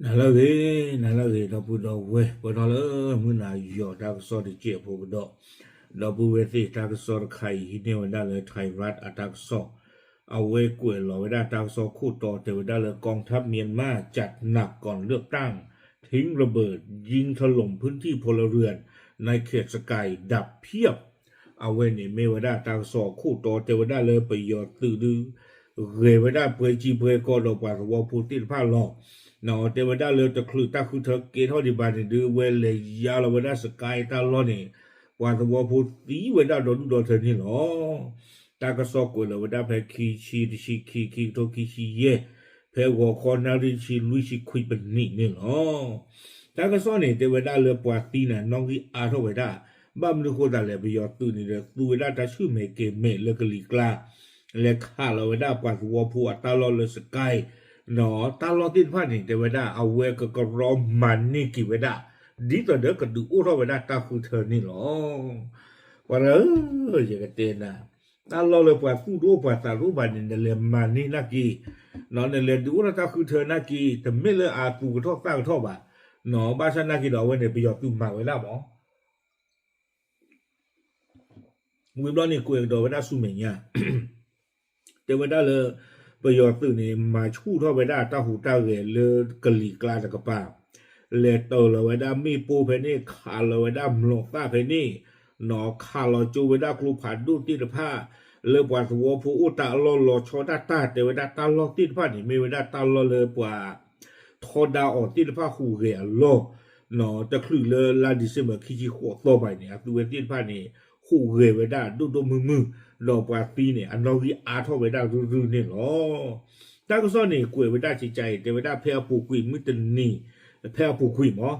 နၤလၢအဂ့ၤ, နၤလၢအဂ့ၤ ဒီပုၢ်ဒီဝဲၢ်, ပှဲၤထီၣ်လၢမုၢ်နၤယီၤတၢ်ကစီၣ်တစဲးဖိကဒီး, ဒီပုၢ်ဝဲၢ်သ့ၣ် တၢ်ကစီၣ်တခါအံၤ ဟံးန့ၢ်ဝဲဒၣ်လၢ Thai Rat အတၢ်ကစီၣ်, အဝဲကွဲးလီၤဝဲဒၣ်တၢ်ကစီၣ်ခိၣ်တီတဲဝဲဒၣ်လၢ กองทัพเมียนมาจัดหนักก่อนเลือกตั้ง ทิ้งระเบิด ยิงถล่มพื้นที่พลเรือนในเขตสกาย ดาบเพียบ အဝဲန့ၣ်မ့ၢ်ဝဲဒၣ်တၢ်ကစီၣ်အခိၣ်တီတဲဝဲဒၣ်လၢပယီၤသုးဒုး ဂဲၤဝဲဒၣ်ပှဲၤကံပှဲၤကီဒီးပှၤသဝီဖိသ့ၣ်တဖၣ်လီၤ. တဲဝဲဒၣ်လၢတချုးတၢ်ဃုထၢကဲထီၣ်ဒံးဘၣ်န့ၣ်ဒုး ဝဲလဲၤယါလီၤဝဲဒၣ် Sky တၢ်လီၢ်န့ၣ် ပှၤသဝီဖိသံဝဲဒၣ်ဒီဒူၣ်ဒီထၢန့ၣ်လီၤ. တၢ်ကစီၣ်ကွဲးလီၤဝဲဒၣ်ဖဲခံဆံတဆံခံ ခံကထိခံဆံယဲၢ်, ဖဲဂီၤခီနၣ်ရံၣ်တဆံလွံၢ်ဆံခွံပနံးန့ၣ်လီၤ. တၢ်ကစီၣ်န့ၣ် တဲဝဲဒၣ်လၢပှၤသံန့ၣ် နီၣ်ဂံၢ်အါထီၣ်ဝဲဒၣ်, ဘၣ်မနုၤဃိသးလဲၣ် ပယီၤသုးန့ၣ်ဒီး သူဝဲဒၣ်တၢ်ဆူၣ်မဲာ်ကဲၤမဲာ်လၢကလံၤကျါ, လဲၤခးလီၤဝဲဒၣ်ပှၤသဝီဖိအတၢ်လီၢ်လၢ Sky နီၤ တၢ်လီၢ်သ့ၣ်တဖၣ်န့ၣ် တဲဝဲဒၣ် အဝဲကကရီမၤန့ၢ်က့ၤဝဲဒၣ်, ဒ်သိးဒီးကဒုးအိၣ်ထီၣ်ဝဲဒၣ်တၢ်ဃုထၢန့ၣ်လီၤ. ပှၤဧၢ, ယကတဲနၤ, တၢ်လီၢ်လၢပှၤသူၣ်တအိၣ်ပှၤသးတအိၣ်ဘၣ်န့ၣ် နလဲၤမၤန့ၢ်နာ်က့ၤ, နီၤ နလဲၤဒုးအိၣ်ထီၣ်တၢ်ဃုထၢနာ်က့ၤ, တမ့ၢ်လၢအသူၣ်ကထီၣ်သးကထီၣ်ဘၣ်, နီၤ ဘၣ်ဆၣ်နာ်က့ၤဒီး အဝဲန့ၣ် ပယီၤသုးမၤဝဲဒၣ်မး ဝံၤဘျီန့ၣ် ကွဲးကဒီးဝဲဒၣ်ဆူမဲာ်ညါ, တဲဝဲဒၣ်လၢ ပယီၤသုးန့ၣ် မၤဆူၣ်ထီၣ်ဝဲဒၣ်တၢ်ဟူးတၢ်ဂဲၤလၢကလံၤကျါတကပၤ, လဲၤတၢၤလီၤဝဲဒၣ်မ့ၣ်ပိၢ်ဖဲန့ၣ် ခးလီၤဝဲဒၣ်မျိာ်သၣ်ဖဲန့ၣ်, နီၤ ခးလီၤကၠိဝဲဒၣ်ကျိဖးဒိၣ်သ့ၣ်တဖၣ်, လၢပှၤသဝီဖိအိၣ်တၢ်အလီၢ်လီၤဆီဒၣ်တၢ် တဲဝဲဒၣ်တၢ်လီၢ်သ့ၣ်တဖၣ်န့ၣ် မ့ၢ်ဝဲဒၣ်တၢ်လီၢ်လၢပှၤ ထီဒါအီၤသ့ၣ်တဖၣ်ဟူးဂဲၤအလီၢ်, နီၤ တချုးလၢလါ December ခံဆံဃိးသီဘၣ်အံၤန့ၣ် အသုဝဲသ့ၣ်တဖၣ်န့ၣ် ဟူးဂဲၤဝဲဒၣ်ဒိၣ်ဒိၣ်မုၢ်မုၢ်, ဒီးပှၤသံန့ၣ် အနီၣ်ဂံၢ်အါထီၣ်ဝဲဒၣ်ရုၢ်ရုၢ်န့ၣ်လီၤ. တၢ်ကစီၣ်န့ၣ် ကွဲးဝဲဒၣ်ကကါအံၤ တဲဝဲဒၣ်ဖဲအပူၤကွံာ်မုၢ်တနံၤ, ဖဲအပူၤကွံာ်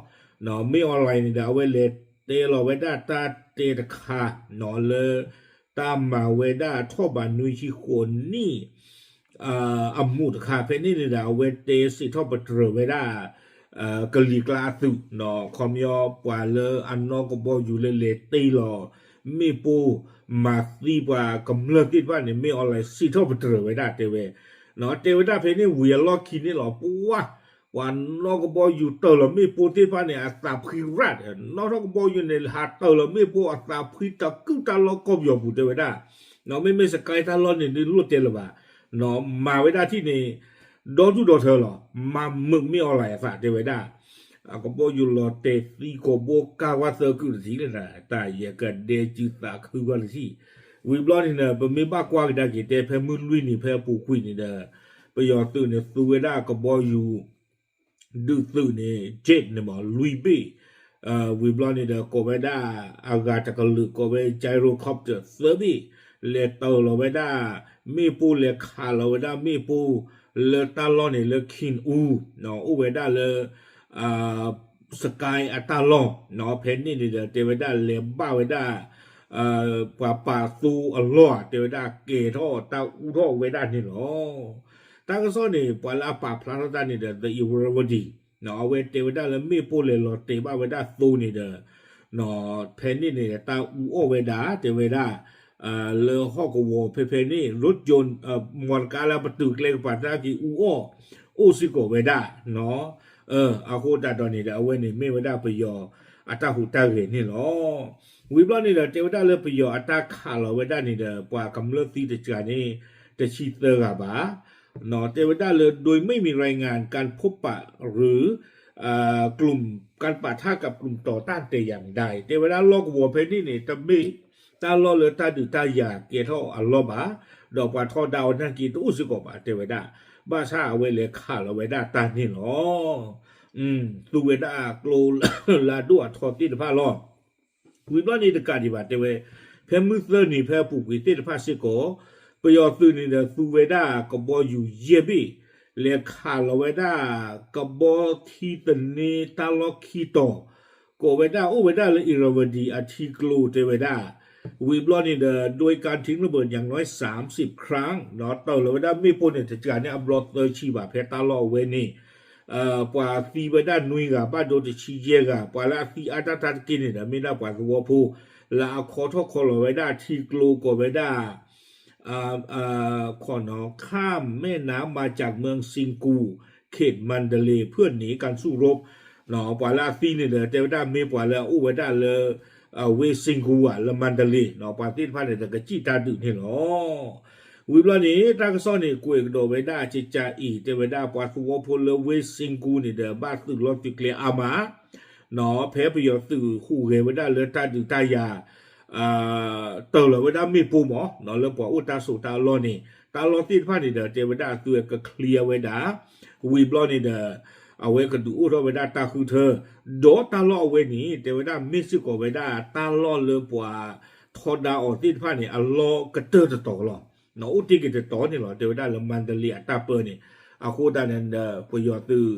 မး, နီၤ မ့ၢ် online န့ၣ်ဒီး အဝဲလဲၤတဲလီၤဝဲဒၣ်တၢ်တဲတခါ, နီၤ လၢ တၢ်မၤဝဲဒၣ်ထီၣ်ဘးနွံဆံဃိးနံၣ် အမူးတခါ ဖဲန့ၣ်န့ၣ်ဒီး အဝဲတဲစံးထီၣ်ပတြၢၤဝဲဒၣ် ကလံၤကျါအသုး, နီၤ ခီပညီပှၤလၢအနီၣ်ကဘီယူၤလၢလဲၤတ့ၢ်လီၤမ့ၣ်ပိၢ် မၤသံပှၤကမျၢၢ်သ့ၣ်တဖၣ်န့ၣ် မ့ၢ် online စံးထီၣ်ပတြၢၤဝဲဒၣ်တဲဝဲ, နီၤ တဲဝဲဒၣ်ဖဲန့ၣ်ဝံၤအလီၢ်ခံန့ၣ်လီၤ ပှၤ ပှၤနီၣ်ကဘီယူၤတၢၤလီၤမ့ၣ်ပိၢ်သ့ၣ်တဖၣ်န့ၣ် အသးဖှံရၣ်, နီၣ်ထီၣ်ကဘီယူၤန့ၣ် ဟးတၢၤလီၤမ့ၣ်ပိၢ်အသးဖှံတကုၢ်တၢ်လီၢ်ကီၢ်ပယီၤပူၤတဲဝဲဒၣ်, နီၤ မ့မ့ၢ် Sky တၢ်လီၢ်န့ၣ်ဒုးလိၣ်တဲလၢၤဘၣ်, နီၤ မၤဝဲဒၣ်ထံၣ်န့ၣ် ဒီဒူၣ်ဒီထၢလီၤ, မၤမုာ်မ့ၢ် online အသးတဲဝဲဒၣ်, အကဘီယူၤလီၤတဲာ်သံကိာ်ဘိကါဝါသၢကုၢ်တထံၣ်လၢနၤ တၢ်ယကဒဲစုသးခုဘၣ်တထံၣ်, ဝံၤဘျီန့ၣ်ဒီး ပမ့ၢ်ဘၣ်ကွၢ်ကဒါက့ၤတဲဖဲမုၢ်လွံၢ်နံၤဖဲအပူၤကွံာ်န့ၣ်ဒီး ပယီၤသုးန့ၣ် သူဝဲဒၣ်ကဘီယူၤ ဒုးသုးန့ၣ် jet န့ၣ်မး လွံၢ်ဘ့ၣ်, ဝံၤဘျီန့ၣ်ဒီး ကိးဝဲဒၣ်အဂၤတကလုာ် ကိးဝဲ gyrocopter သၢဘ့ၣ်, လဲၤတၢၤလီၤဝဲဒၣ် မ့ၣ်ပိၢ်လဲၤခးလီၤဝဲဒၣ်မ့ၣ်ပိၢ် လၢတၢ်လီၢ်န့ၣ်လၢ Khin U နီၤ အိၣ်ဝဲဒၣ်လၢ Sky အတၢ်လီၢ်နီၤ ဖဲန့ၣ်န့ၣ်ဒီး တဲဝဲဒၣ်လဲၤဘၣ်ဝဲဒၣ် ပှၤပာ်သိအလီၢ်ဧါ တဲဝဲဒၣ်ကဲၤထီၣ်တၢ်အူထီၣ်ဝဲဒၣ်န့ၣ်လီၤ. တၢ်ကစီၣ်န့ၣ် ပှၤလၢအပာ်ဖျါထီၣ်တၢ်န့ၣ်ဒီး The Irrawaddy နီၤ အဝဲတဲဝဲဒၣ်လၢမ့ၣ်ပိၢ်လဲၤလီၤတဲာ်ဘၣ်ဝဲဒၣ်သိန့ၣ်ဒီး ဖဲန့ၣ်န့ၣ် တၢ်အူအီၣ်ဝဲဒၣ် တဲဝဲဒၣ် လၢဟီၣ်ကဝီၤဖဲဖဲန့ၣ် ရူၣ်ကၠိၣ် မီတကါလၢပတုာ်ကျဲကပၤတၢ်က့ၤအူအီၣ် အိၣ်စ့ၢ်ကီးဝဲဒၣ်နီၤ. အဃိသတးဒီးန့ၣ်ဒီး အဝဲန့ၣ်မ့ၢ်ဝဲဒၣ်ပယီၤအတၢ်ဟူးတၢ်ဂဲၤန့ၣ်လီၤ. ဝံၤဘျီန့ၣ်ဒီး တဲဝဲဒၣ်လၢပယီၤအတၢ်ခးလီၤဝဲဒၣ်န့ၣ်ဒီး ပှၤကမျၢၢ်သံတစှၤန့ၣ် တဆံသၢဂၤဘၣ် တဲဝဲဒၣ်လၢ โดยไม่มีรายงานการพบปะ หรือ กลุ่มการปะทะกับกลุ่มต่อต้านแต่อย่างใด တဲဝဲဒၣ်လီၢ်ကဝီၤဖဲန့ၣ်န့ၣ် တမ့ၢ်တၢ်လီၢ်လၢတၢ်ဒုးတၢ်ယၤကဲထီၣ်အလီၢ်ဘၣ်, ဒီးပှၤထီဒါအီၤနာ်က့တအိၣ်စ့ၢ်ကီးဘၣ် တဲဝဲဒၣ်, ဘၣ်ဆၣ်အဝဲလဲၤခးလီၤဝဲဒၣ်တၢ်န့ၣ်လီၤ. သူဝဲဒၣ်ကျိလၢအဒိၣ်အထီသ့ၣ်တဖၣ်လီၤ. ဝံၤဘျီန့ၣ်တကးဒံးဘၣ်တဲဝဲ, ဖဲမုၢ်သၢနံၤဖဲအပူၤကွံာ်သ့ၣ်တဖၣ်စ့ၢ်ကီး, ပယီၤသုးန့ၣ်ဒီးသူဝဲဒၣ်ကဘီယူၤယဲၢ်ဘ့ၣ်, လဲၤခးလီၤဝဲဒၣ်ကဘီထံသန့တၢ်လီၢ်ခံတီၤ, ကိးဝဲဒၣ်အိၣ်ဝဲဒၣ်လၢ Irrawaddy အထံကျိတဲဝဲဒၣ်, ဝံၤဘျီန့ၣ်ဒီး โดยการทิ้งระเบิดอย่างน้อยสามสิบครั้ง တၢၤလီၤဝဲဒၣ်မ့ၣ်ပိၢ်န့ၣ် တစှၤန့ၣ်အဘျီသၢဆံဘၣ်ဖဲတၢ်လီၢ်အဝဲန့ၣ် ပှၤသံဝဲဒၣ်နွံဂၤ ဘၣ်ဒိတဆံယဲၢ်ဂၤ, ပှၤလၢအသံအါတၢ်တၢ်တက့ၢ်န့ၣ်ဒီး မ့ၢ်ဒၣ်ပှၤသဝီဖိ လၢအခီထီၣ်ခီလီၤဝဲဒၣ်ထံကျိကိးဝဲဒၣ် ข้ามแม่น้ำมาจากเมืองซิงกู่ที่ เขตมันดาเลย์ เพื่อหนีการสู้รบ ပှၤလၢအသံန့ၣ်ဒီး တဲဝဲဒၣ်မ့ၢ်ပှၤလၢအအိၣ်ဝဲဒၣ်လၢ ဝ့ၢ်စ့ၣ်ကူၤဧါ လၢမၣ်တလ့ ပှၤသ့ၣ်တဖၣ်န့ၣ်ဒီး ကစံၣ်တၢ်ဒုးန့ၣ်လီၤ. ဝံၤဘျီန့ၣ် တၢ်ကစီၣ်န့ၣ် ကွဲးကဒီးဝဲဒၣ်ကကးအံၤ တဲဝဲဒၣ်ပှၤသဝီဖိလၢဝ့ၢ်စ့ၣ်ကူၤန့ၣ်ဒီး ဘၣ်သုးလီၤသုးကျဲအါမး ဖဲပယီၤသုးဟူးဂဲၤဝဲဒၣ်လၢတၢ်ဒုးတၢ်ယၤ တၢၤလီၤဝဲဒၣ်မ့ၣ်ပိၢ်မး လၢပှၤအိၣ်တၢ်ဆိးတၢ်အလီၢ်န့ၣ် တၢ်လီၢ်သ့ၣ်တဖၣ်န့ၣ်ဒီး တဲဝဲဒၣ်အသုဝဲက clear ဝဲဒၣ် ဝံၤဘျီန့ၣ်ဒီး အဝဲကဒုးအိၣ်ထီၣ်ဝဲဒၣ်တၢ်ဃုထၢ ဒီးတၢ်လီၢ်အဝဲန့ၣ် တဲဝဲဒၣ်မ့ၢ်စ့ၢ်ကီးဝဲဒၣ်တၢ်လီၢ်လၢပှၤထီဒါအီၤသ့ၣ်တဖၣ်န့ၣ် အလီၢ်ကတၢၢ်တတီၤလီၤ. အိၣ်တ့ၢ်က့ၤတတီၤန့ၣ်လီၤ. တဲဝဲဒၣ်လၢမၣ်တလ့အတၢ်ပၢန့ၣ် အဃိသတးန့ၣ်ဒီး ပယီၤသုး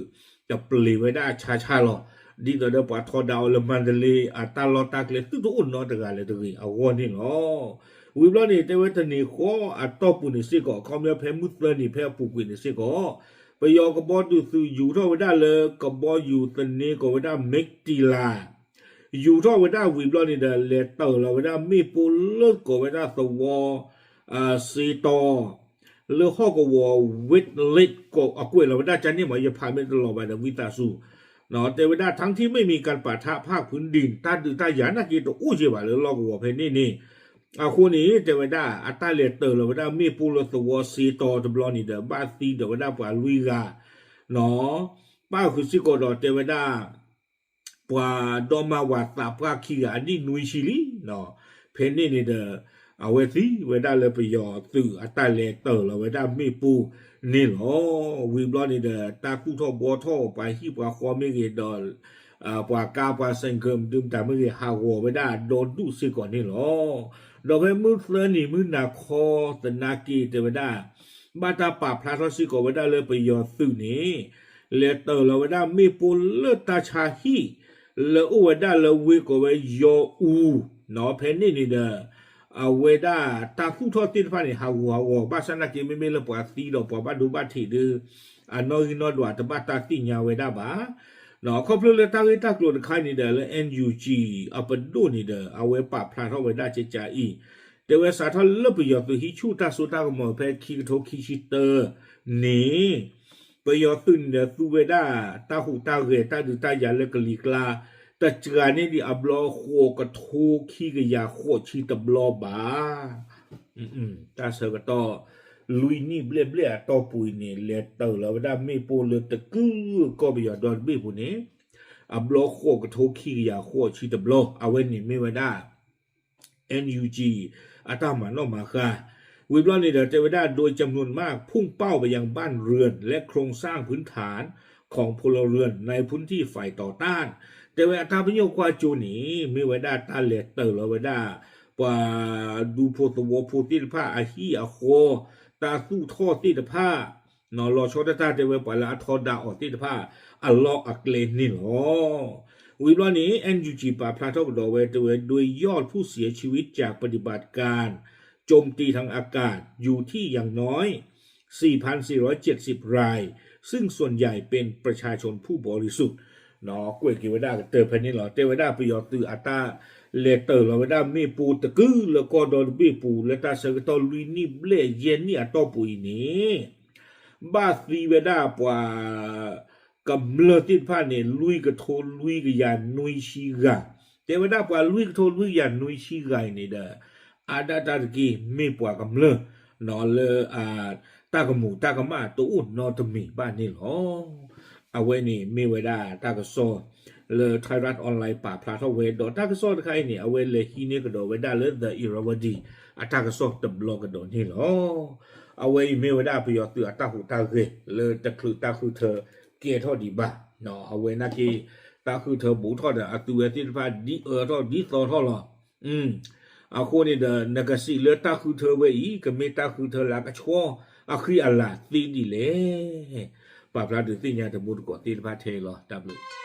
တပျ့ၤဝဲဒၣ်ဆါဆါလီၤ. ဒ်သိးဒီးပှၤထီဒါအီၤလၢမၣ်တလ့အတၢ်လီၢ်တၢ်ကျဲ သုတအိၣ်နီတဂၤလၢၤတဂ့ၤအဂီၢ်န့ၣ်လီၤ. ဝံၤဘျီန့ၣ် တဲဝဲတနံၤဃီအတီၢ်ပူၤန့ၣ်စ့ၢ်ကီး အခီပညီဖဲမုၢ်သၢနံၤဖဲအပူၤကွံာ်န့ၣ်စ့ၢ်ကီး ပယီၤကဘီဒုးသုးယူၤထီၣ်ဝဲဒၣ်လၢကဘီယူၤသန့ကိးဝဲဒၣ် မိတ်ၢ်တံၢ်လၢ် ယူၤထီၣ်ဝဲဒၣ်ဝံၤဘျီန့ၣ်ဒီး လဲၤတၢၤလီၤဝဲဒၣ်မ့ၣ်ပိၢ်လၢကိးဝဲဒၣ်သဝီ စ့တီၤ လၢဟီၣ်ကဝီၤ ဝ့ၢ်လ့း အကွဲးလီၤဝဲဒၣ်ကန့ၣ်မး ယဖးမ့ၢ်တလီၤဘၣ်ဒီးဝံသးစူၤ တဲဝဲဒၣ် ทั้งที่ไม่มีการปะทะภาคพื้นดิน တၢ်ဒုးတၢ်ယၤနာ်က့တအိၣ်ယဲၢ်ဘၣ်လၢလီၢ်ကဝီၤဖဲန့ၣ်န့ၣ် အဃိန့ၣ် တဲဝဲဒၣ် အတၢ်လဲၤတၢၤလီၤဝဲဒၣ်မ့ၣ်ပိၢ်လၢသဝီစ့တီၤတဘျီန့ၣ်ဒီး ဘၣ်သံဒီးဝဲဒၣ်ပှၤလွံၢ်ဂၤ ပၣ်ဃုာ်စ့ၢ်ကီးဒီးတဲဝဲဒၣ် ပှၤဒီမါဝၤသးပှၢ်ခံဂၤအနံၣ်နွံဆံလံ. ဖဲန့ၣ်န့ၣ်ဒီး အဝဲသံဝဲဒၣ်လၢပယီၤသုးအတၢ်လဲၤတၢၤလီၤဝဲဒၣ်မ့ၣ်ပိၢ်န့ၣ်လီၤ. ဝံၤဘျီန့ၣ်ဒီး တၢ်သူၣ်ထီၣ်ဘှီထီၣ်ပှၤဟံၣ်ပှၤဃီမ့ၢ်ဂ့ၤဒီး ပှၤကါပှၤစဲးကၢးမနုၤမတၤမ့ၢ်ဂ့ၤ ဟးဂီၤဝဲဒၣ်ဒီဒူၣ်စ့ၢ်ကီးန့ၣ်လီၤ. ဒီးဖဲမုၢ်သၢနံၤမုၢ်နၤခီသနာ်က့ တဲဝဲဒၣ် ဘၣ်တၢ်ပာ်ဖျါထီၣ်စ့ၢ်ကီးဝဲဒၣ်လၢပယီၤသုးန့ၣ် လဲၤတၢၤလီၤဝဲဒၣ်မ့ၣ်ပိၢ်လၢတၢ်ဆါဟံၣ် လၢအိၣ်ဝဲဒၣ်လၢဝ့ၢ်ကိးဝဲယီၤအူ ဖဲန့ၣ်န့ၣ်ဒီး အဝဲဒၣ်တၢ်သူၣ်ထီၣ်သ့ၣ်တဖၣ်န့ၣ် ဟးဂူာ်ဟးဂီၤ ဘၣ်ဆၣ်သနာ်က့ မ့မ့ၢ်လၢပှၤသံဒီးပှၤဘၣ်ဒိဘၣ်ထံးဒီး အနီၣ်ဂံၢ်နီၣ်ဒွးတဘၣ်တၢ်သ့ၣ်ညါဝဲဒၣ်ဘၣ်. ခီဖျိလၢတၢ်ဂ့ၢ်တၢ်ကျိၤတခါန့ၣ်ဒီး လၢ NUG အပဒိၣ်န့ၣ်ဒီး အဝဲပာ်ဖျါထီၣ်ဝဲဒၣ်ကကးအံၤ တဲဝဲစးထီၣ်လၢပယီၤသုးဟံးဆူၣ်တၢ်စိတၢ်ကမီၤဖဲခံကထိခံဆံတၢန့ၣ် ပယီၤသုးန့ၣ်ဒီးသူဝဲဒၣ်တၢ်ဟူးတၢ်ဂဲၤတၢ်ဒုးတၢ်ယၤလၢကလံၤကျါ တစှၤန့ၢ်ဒံးအဘျီဃိးကထိခံကယၤဃိးဆံတဘျီဘၣ်. တၢ်ဆၢကတီၢ် လွံၢ်နံၣ်ဘျဲၣ်ဘျဲၣ်အတီၢ်ပူၤအံၤန့ၣ် လဲၤတၢၤလီၤဝဲဒၣ်မ့ၣ်ပိၢ်လၢတကုၤကီၢ်ပယီၤဒီတဘ့ၣ်ပူၤန့ၣ် အဘျီဃိးကထိခံကယၤဃိးဆံတဘျီ အဝဲန့ၣ်မ့ၢ်ဝဲဒၣ် NUG အတၢ်မၤနီၣ်မၤဃါ ဝံၤဘျီန့ၣ်ဒီးတဲဝဲဒၣ် โดยจำนวนมาก พุ่งเป้าไปยังบ้านเรือนและโครงสร้างพื้นฐานของพลเรือนในพื้นที่ฝ่ายต่อต้าน တဲဝဲအတၢ်ပညိၣ်ကွၢ်စိန့ၣ် မ့ၢ်ဝဲဒၣ်တၢ်လဲၤတၢၤလီၤဝဲဒၣ် ပှၤဒူဖိသဝီဖိသ့ၣ်တဖၣ်အဟံၣ်အဃီ တၢ်သူၣ်ထီၣ်သ့ၣ်တဖၣ် လီၤဆီဒၣ်တၢ်တဲဝဲပှၤလၢအထီဒါအီၤသ့ၣ်တဖၣ် အလီၢ်အကျဲန့ၣ်လီၤ. ဝံၤဘျီန့ၣ် NUG ပာ်ဖျါထီၣ်ကဒီးဝဲတဲဝဲ โดยยอดผู้เสียชีวิตจากปฏิบัติการโจมตีทางอากาศอยู่ที่อย่างน้อย สี่พันสี่ร้อยเจ็ดสิบราย ซึ่งส่วนใหญ่เป็นประชาชนผู้บริสุทธิ์ ကွဲးက့ၤဝဲဒၣ်ကတၢၢ်ဖဲန့ၣ်လီၤ. တဲဝဲဒၣ်ပယီၤသုးအတၢ်လဲၤတၢၤလီၤဝဲဒၣ်မ့ၣ်ပိၢ်တကုၤလၢကီၢ်ဒီတဘ့ၣ်ပူၤ လၢတၢ်ဆၢကတီၢ်လွံၢ်နံၣ်ဘျဲၣ်ယဲၢ်နံၣ်အတီၢ်ပူၤအံၤန့ၣ် ဘၣ်သံဝဲဒၣ်ပှၤ ကမျၢၢ်သ့ၣ်တဖၣ်န့ၣ် လွံၢ်ကထိလွံၢ်ကယၤနွံဆံဂၤ တဲဝဲဒၣ်ပှၤလွံၢ်ကထိလွံၢ်ကယၤနွံဆံဂၤအံၤန့ၣ်ဒီး အါဒၣ်တၢ်တက့ၢ် မ့ၢ်ပှၤကမျၢၢ် လၢ တၢ်ကမူၤတၢ်ကမၣ်တအိၣ်နီတမံၤဘၣ်န့ၣ်လီၤ. အဝဲန့ၣ်မ့ၢ်ဝဲဒၣ်တၢ်ကစီၣ် လၢ Thairath Online ပာ်ဖျါထီၣ်ဝဲ ဒီးတၢ်ကစီၣ်တခါအံၤန့ၣ် အဝဲလဲၤဟံးန့ၢ်ကဒီးဝဲဒၣ်လၢ The Irrawaddy အတၢ်ကစီၣ်တဘျီကဒီးန့ၣ်လီၤ. အဝဲအံၤမ့ၢ်ဝဲဒၣ်ပယီၤသုးအတၢ်ဟူးတၢ်ဂဲၤလၢတချုးတၢ်ဃုထၢကဲထီၣ်ဒံးဘၣ်. အဝဲနာ်က့ တၢ်ဃုထၢဘူးထီၣ်ဒီးအသုဝဲသ့ၣ်တဖၣ်ဒ်အၢထီၣ်ဒ်သီထီၣ်လီၤ. အဃိန့ၣ်ဒီး နကစံးလၢတၢ်ဃုထၢဝဲအံၤ ကမ့ၢ်တၢ်ဃုထၢလၢအကဆှီအဃံအလၤသ့ဒ်လဲၣ်. ပာ်ဖျါဒုးသ့ၣ်ညါတံၤသကိးသ့ၣ်တဖၣ်ထဲအံၤလီၤ. တၢ်ဘျုး